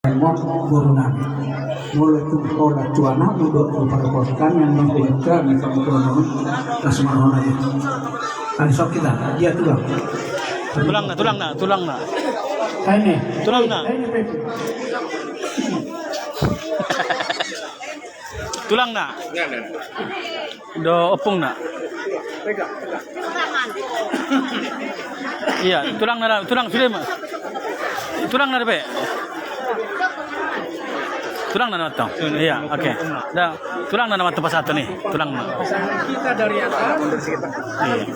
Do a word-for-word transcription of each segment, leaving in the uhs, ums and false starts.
Molo boru nami, molo tung holan tu anakmu dohot tu parpangkatan nang mangkuat kami kamu dohot nami, las marhona i. Tadi sok hita, dia tulang. Tulangna, tulangna, tulangna. Tulang na. Tulangna. Do ompungna. Iya, tulangna, tulang sude ma. Tulangna dope. Tulangna nama tong. Iya, oke. Da, tulangna nama tong pasahat ni, tulangna. Kita dari atas. Iya.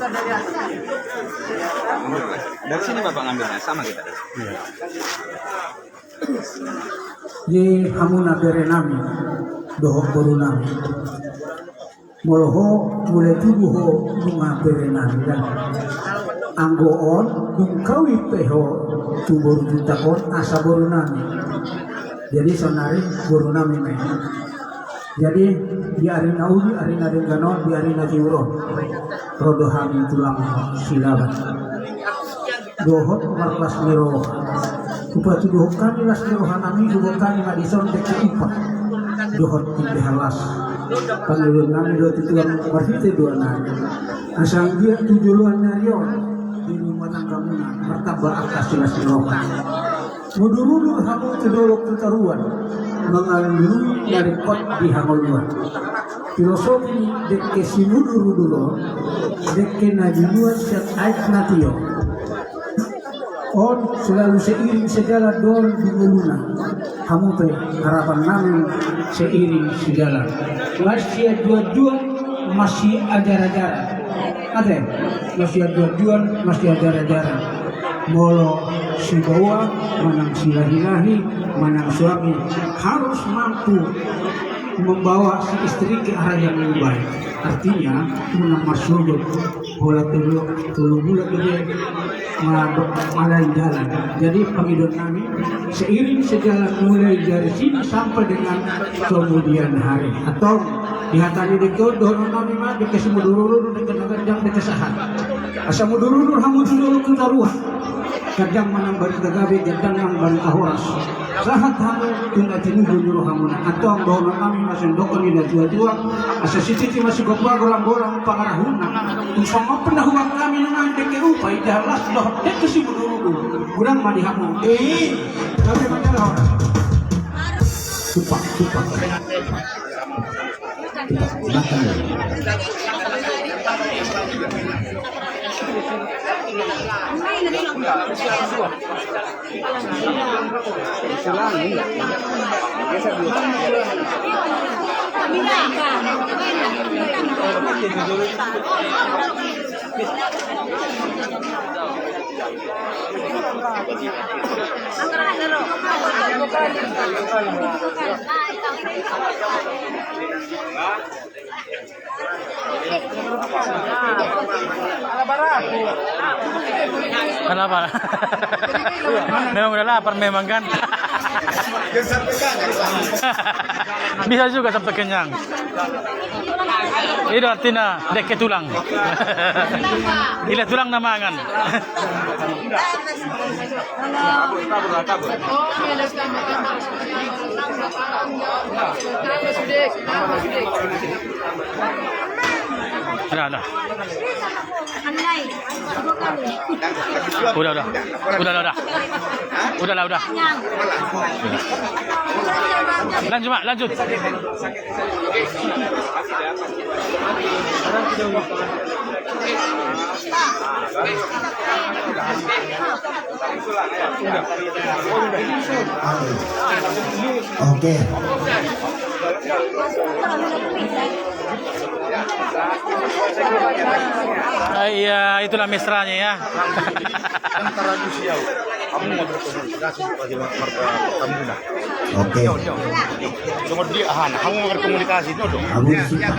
Dari sini Bapak ngambilnya, sama kita. Iya. Di hamuna bere nami dohot boru nami. Molo ho mulai tubu ho nunga bere nami da. Anggo on dung kawi pe ho tu boru Juntak on asa boru nami. Jadi saonari boru nami ma i. Jadi di ari na uli, ari na denggan on, di ari na tiur on, ro do hami tulang Silaban dohot marlas ni roha. Hupatuduhon hami las ni roha nami, dohot hami ma dison dengke upa dohot indahan las. Pangidoan nami do tu Tuhan marhite dua nami, asa anggiat tu joloan ni ari on di rumah tanggamuna martamba angka silas ni roha. Mudur-udur hamu tu dolok tu toruan, mangalului na ringkot di hangoluan. Filosofi dengke simudur-udur on, dengke na dibuat sian aek na tio. On selalu seiring sejalan do on di ngoluna. Hamu pe harapan nami seiring sejalan. Masiaduan-duan, masiajar-ajaran. Ate, masiaduan-duan, masiajar-ajaran. Molo sibaoa, manang silahi-lahi, manang suami harus mampu membawa si istri ke arah yang lebih baik. Artinya, unang marsogot, holan tolu, tolu bulan do dia ma-, malain dalan. Jadi, pangidoan nami, seiring sejalan mulai dari sini sampai dengan kemudian hari. Atau di hata ni dengke on, dohonon nami ma, dengke simudur-udur, dengke na ganjang, dengke sahat. Asa mudur-udur hamu tu dolok tu toruan. Ganjang ma nang barita gabe, ganjang nang barita horas. Sahat hamu tu na tinuju ni rohamuna. Antong dohonon nami ma sian dohot ni na tua-tua. Asa sititi ma sigompa, golang-golang pangarahutna. Tung songon pe na hubahen hami nuaeng dengke upa, indahan las dohot dengke simudur-udur. Godang ma di hamu. Eh, gabe ma jala horas. Tupa, tupa. Kenapa? Memang udah lapar memang kan? Bisa juga sampai kenyang. Itu artinya dengke tulang. Gila tulang na mangan. Udah, udah. Udah, udah. Udah lah, udah. Lanjut, Mak, lanjut. Oke. Ah, iya, itulah mesranya ya. Antara Lusiau, kamu mau berkomunikasi sebagai marga Tambuna. Oke. Sama dia, ah, nah, kamu mau berkomunikasi itu dong. Kamu suka.